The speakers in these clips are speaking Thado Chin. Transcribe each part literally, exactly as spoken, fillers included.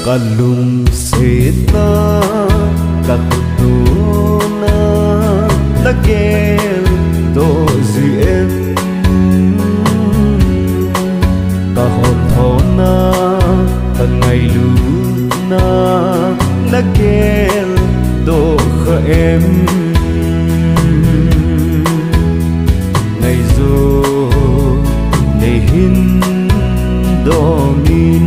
Kalungsetna, kakhutuona, nageldoh jeh in, kahopthona, kangailutna, nageldoh kha em? Ngaijona hin dongin.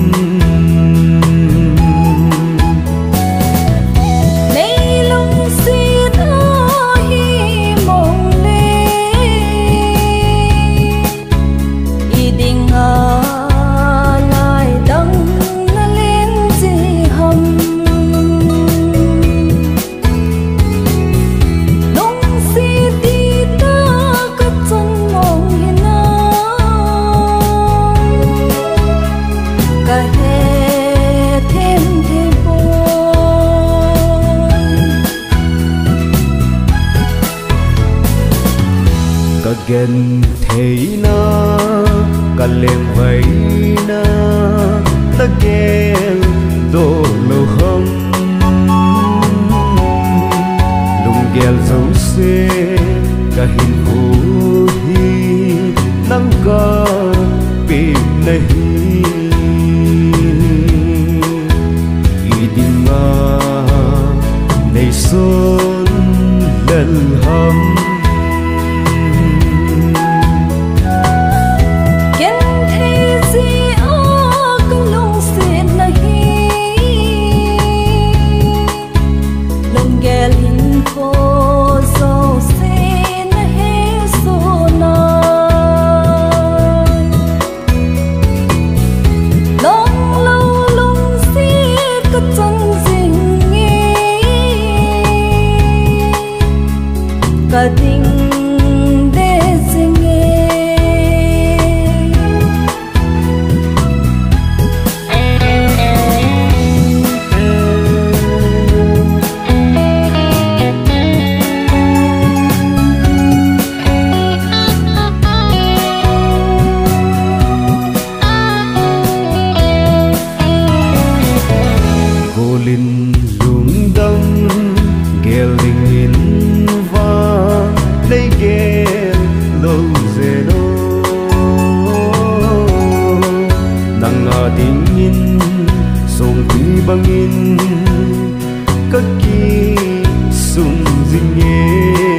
Nei lungset ahi mong le, i dinga lai dang na len ji ham? Lungset tah kachan mong hinam, kahe them thei poi. Kagentheina, kalengvaina, nageldoh lou ham? Lunggel jouse, kahinkho hi nang kapeh nahi. I dinga nei son lel ham? Genthei jeh a kalungsetna hi, lunggel hinkho jouse nahe soh nai. Lunglo lungset kachan jing e, kading deh jing e. Golin lungdam gel dingin vang nei gel lou jeh in, nanga dingin songpi bangin kakisung jing e.